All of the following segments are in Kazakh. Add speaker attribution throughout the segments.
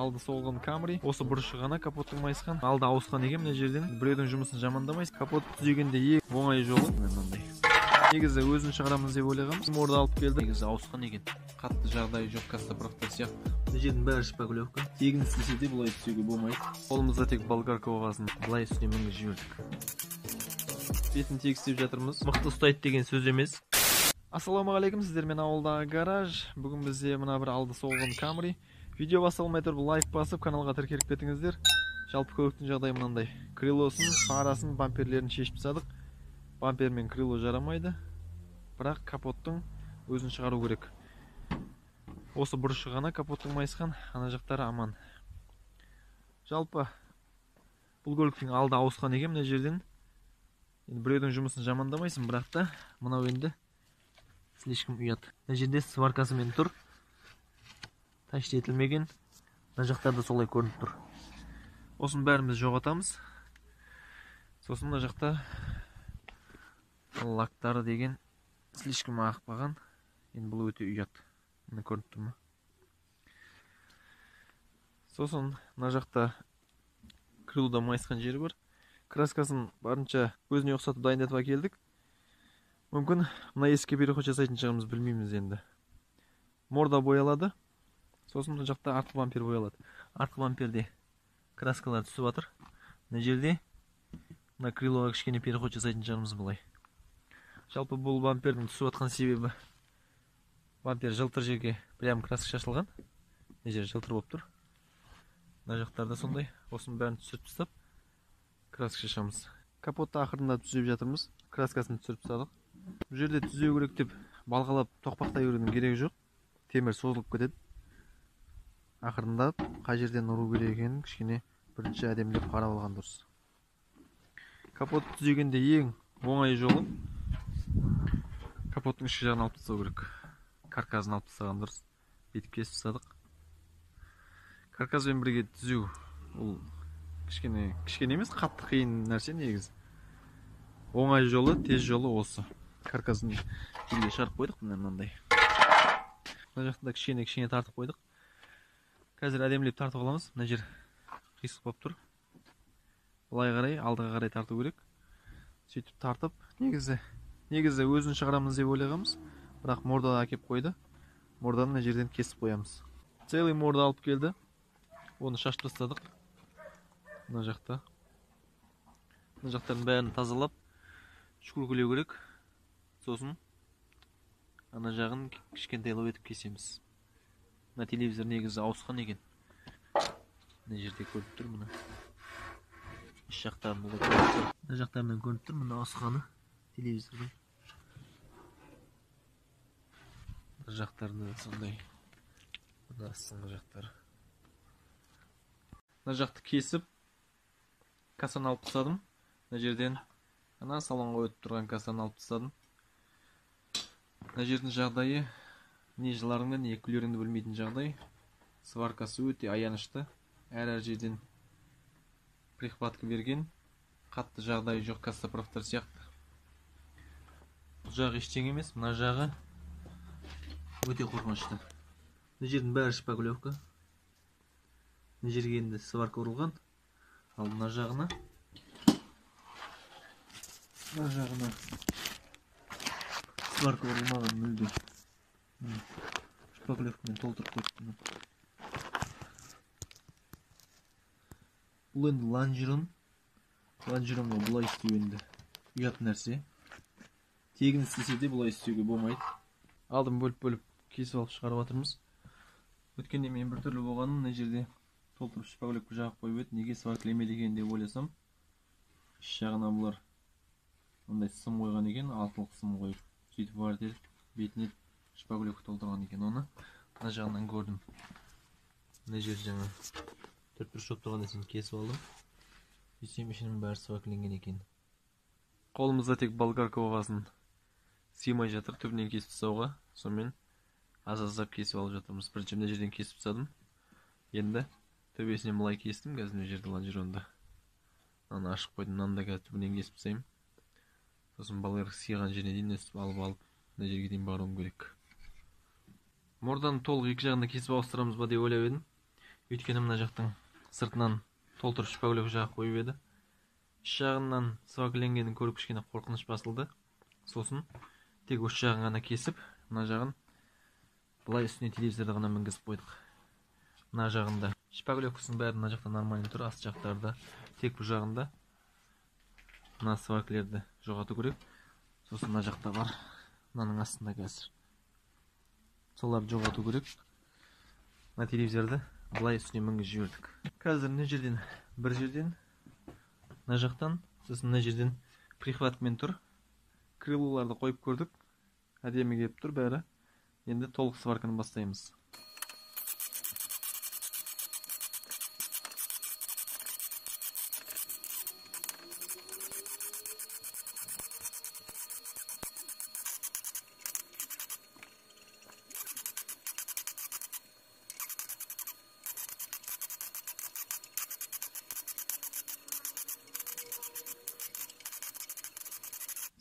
Speaker 1: Алды соғылған Camry. Осы бұрышы ғана капоттың майысқан. Алды ауысқан екен мына жерден. Біреудің жұмысын жамандамайсыз. Капот түзегенде ең оңай жолы мынандай. Негізі өзін шығарамыз деп ойлағанбыз. Морды алып келді. Негізі ауысқан екен. Қатты жағдайы жоқ костоправтар сияқты. Мына жердің бәрі шпаклевка. Тегін істесе де бұлай істеуге болмайды. Қолымызда тек болгарка болғасын былай үстіне мінгізіп жібердік. Бетін тегістеп жатырмыз. Мықты ұстайды деген сөз емес. Ассалаумағалейкум, сіздермен ауылдағы гараж. Бүгін бізде мына бір алды соғылған Camry. Видео басталмай тұрып лайк басып каналға тіркеліп кетіңіздер. Жалпы көліктің жағдайы мынандай. Крылосын, фарасын, бамперлерін шешіп тастадық. Бампер мен крыло жарамайды. Бірақ капоттың өзін шығару керек. Осы бұрышы ғана капоттың майысқан, ана жақтары аман. Жалпы бұл көліктің алды ауысқан екен мына жерден. Енді біреудің жұмысын жамандамайсың, бірақ та мынау енді слишком ұят. Мына жерде сваркасымен тұр. Ташт етілмеген. Мына жақтарда солай көрініп тұр. Осының бәрін біз жоғалтамыз. Сосын мына жақта лактары деген слишком ағып. Енді бұл өте ұят. Міне көрініп тұр ма? Сосын мына жақта крылода майысқан жері бар. Краскасын барынша өзіне ұқсатып дайындатып әкелдік. Мүмкін мына есікке переход жасайтын шығармыз, білмейміз енді. Морда боялады. Сосын мына жақта артқы бампер боялады. Артқы бамперде краскалар түсіп жатыр. Мына жерде мына крылоға кішкене переход жасайтын шығармыз былай. Жалпы бұл бампердің түсіп жатқан себебі бампер жылтыр жерге прям краска шашылған. Мына жер жылтыр болып тұр. Мына жақтарда сондай. Осының бәрін түсіріп тастап краска шашамыз. Капотты ақырында түзеп жатырмыз. Краскасын түсіріп тастадық. Бұл жерде түзеу керек деп балғалап тоқпақтай берудің керегі жоқ. Темір созылып кетеді. Ақырындап қай жерден ұру керек екенін кішкене бірінші әдемілеп қарап алған дұрыс. Капотты түзегенде ең оңай жолы капоттың ішкі жағын алып тастау керек. Каркасын алып тастаған дұрыс. Бүйтіп кесіп тастадық. Каркаспен бірге түзеу ол кішкене емес, қатты қиын нәрсе негізі. Оңай жолы, тез жолы осы. Каркасын жерге шығарып қойдық, мына мынандай. Мына жақта да кішкене тартып қойдық. Қазір әдемілеп тартып аламыз. Мына жер қисық болып тұр. Былай қарай, алдыға қарай тарту керек. Сөйтіп тартып, негізі өзін шығарамыз деп ойлағанбыз. Бірақ морда әкеп қойды. Морданы мына жерден кесіп қоямыз. Целый морда алып келді. Оны шашып тастадық. Мына жақта. Мына жақтардың бәрін тазалап, шүкіркілеу керек. Сосын ана жағын кішкентайлау етіп кесеміз. Мына телевизор негізі ауысқан екен. Мына жерде көрініп тұр мына. Іш жақтарын да көрініп тұр. Мына жақтарынан көрініп тұр мына ауысқаны телевизордың. Мына жақтарында да сондай. Мына астыңғы жақтары. Мына жақты кесіп кассаны алып тастадым. Мына жерден ана салонға өтіп тұрған кассаны алып тастадым. Мына жердің жағдайы не жыларыңды, не күлеріңді білмейтін жағдай. Сваркасы өте аянышты. Әр жерден прихватка берген. Қатты жағдайы жоқ костоправтар сияқты. Бұл жағы ештеңе емес, мына жағы өте қорқынышты. Мына жердің бәрі шпаклевка. Мына жерге енді сварка ұрылған. Ал мына жағына сварка ұрылмаған мүлде. Шпаклевкамен толтырып қойыпты. Бұл енді лонжерон. Лонжеронға бұлай істеу енді ұят нәрсе. Тегін істесе де бұлай істеуге болмайды. Алдын бөліп-бөліп кесіп алып шығарып жатырмыз. Өткенде мен біртүрлі болғанын мына жерде толтырып шпаклевка жағып қойып еді. Неге сваркалемеді екен деп ойласам, іш жағына бұлар мындай сым қойған екен, алтылық сым қойып, сөйтіп варить етіп бетіне шпаклевка толтырған екен. Оны мына жағынан көрдім. Мына жер жаңа төрт бұрыш болып тұрған нәрсені кесіп алдым. Сөйтсем ішінің бәрі сваркаленген екен. Қолымызда тек болгарка болғасын сыймай жатыр түбінен кесіп тастауға. Сонымен аз-аздап кесіп алып жатырмыз. Бірінші мына жерден кесіп тастадым. Енді төбесінен былай кестім. Қазір мына жерде лонжеронды мынаны ашып қойдым. Мынаны да қазір түбінен кесіп тастаймын. Сосын болгарка сыйған жеріне дейін өстіп алып мына жерге дейін баруым керек. Морданы толық екі жағында кесіп ауыстырамыз ба деп ойлап едім. Өйткені мына жақтың сыртынан толтырып шпаглёвка жағып қойып еді. Іш жағынан сваркіленгенін көріп кішкене қорқыныш басылды. Сосын тек осы жағын ғана кесіп, мына жағын былай үстіне телевизорды ғана мінгізіп қойдық. Мына жағында шпаглёвкасының бәрі мына жақта нормально тұр, асты жақтарда тек бұл жағында мына сваркілерді жоғалту керек. Сосын мына жақта бар, мынаның астында қазір соларды жоғалту керек. Мына телевизорды былай үстіне мінгізіп жібердік. Қазір мына жерден, бір жерден, мына жақтан, сосын мына жерден прихватмен тұр. Крылоларды қойып көрдік. Әдемі келіп тұр бәрі. Енді толық сварканы бастаймыз.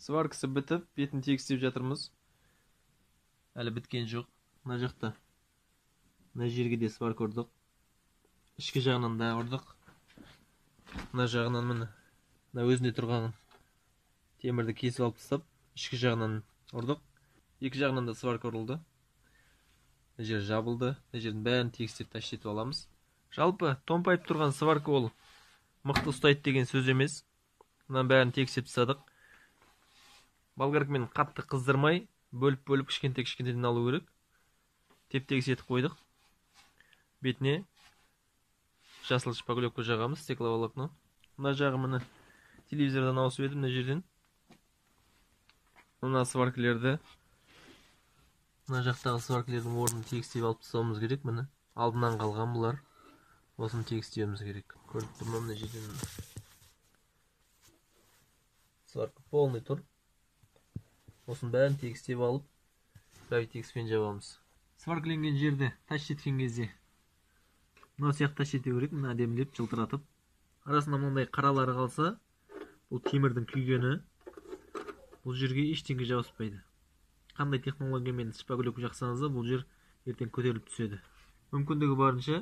Speaker 1: Сваркасы бітіп, бетін тегістеп жатырмыз. Әлі біткен жоқ. Мына жақта, мына жерге де сварка ұрдық. Ішкі жағынан да ұрдық. Мына жағынан міне, мына өзінде тұрған темірді кесіп алып тастап, ішкі жағынан ұрдық. Екі жағынан да сварка ұрылды. Мына жер жабылды. Мына жердің бәрін тегістеп таш етіп аламыз. Жалпы томпайып тұрған сварка ол мықты ұстайды деген сөз емес. Мынаның бәрін тегістеп тастадық. Болгаркамен қатты қыздырмай, бөліп-бөліп кішкентай-кішкентайдан алу керек. Теп-тегіс етіп қойдық. Бетіне жасыл шпаглёвка жағамыз, стекловолокно. Мына жағы міне телевизордан ауысып едім, мына жерден. Мына сваркілерді, мына жақтағы сваркілердің орнын тегістеп алып тастауымыз керек. Міне алдынан қалған бұлар. Осыны тегістеуіміз керек. Көріп тұрмын, мына жерден сварка полный тұр. Осының бәрін тегістеп алып, гравитекспен жабамыз. Сваркіленген жерді таш еткен кезде мынау сияқты таш ету керек, мына әдемілеп жылтыратып. Арасында мынандай қаралары қалса, бұл темірдің күйгені, бұл жерге ештеңе жабыспайды. Қандай технологиямен шпаглёвка жақсаңыз да, бұл жер ертең көтеріліп түседі. Мүмкіндігі барынша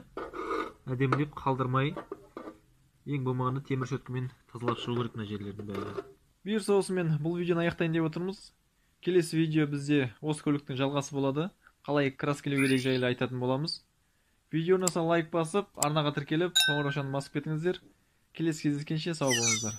Speaker 1: әдемілеп қалдырмай, ең болмағанда темір щеткамен тазалап шығу керек мына жерлердің бәрін. Бұйырса осымен бұл видеоны аяқтайын деп отырмыз. Келесі видео бізде осы көліктің жалғасы болады. Қалай краскілеу керек жайлы айтатын боламыз. Видео ұнаса лайк басып, арнаға тіркеліп, қоңыраушаны басып кетіңіздер. Келесі кездескенше сау болыңыздар.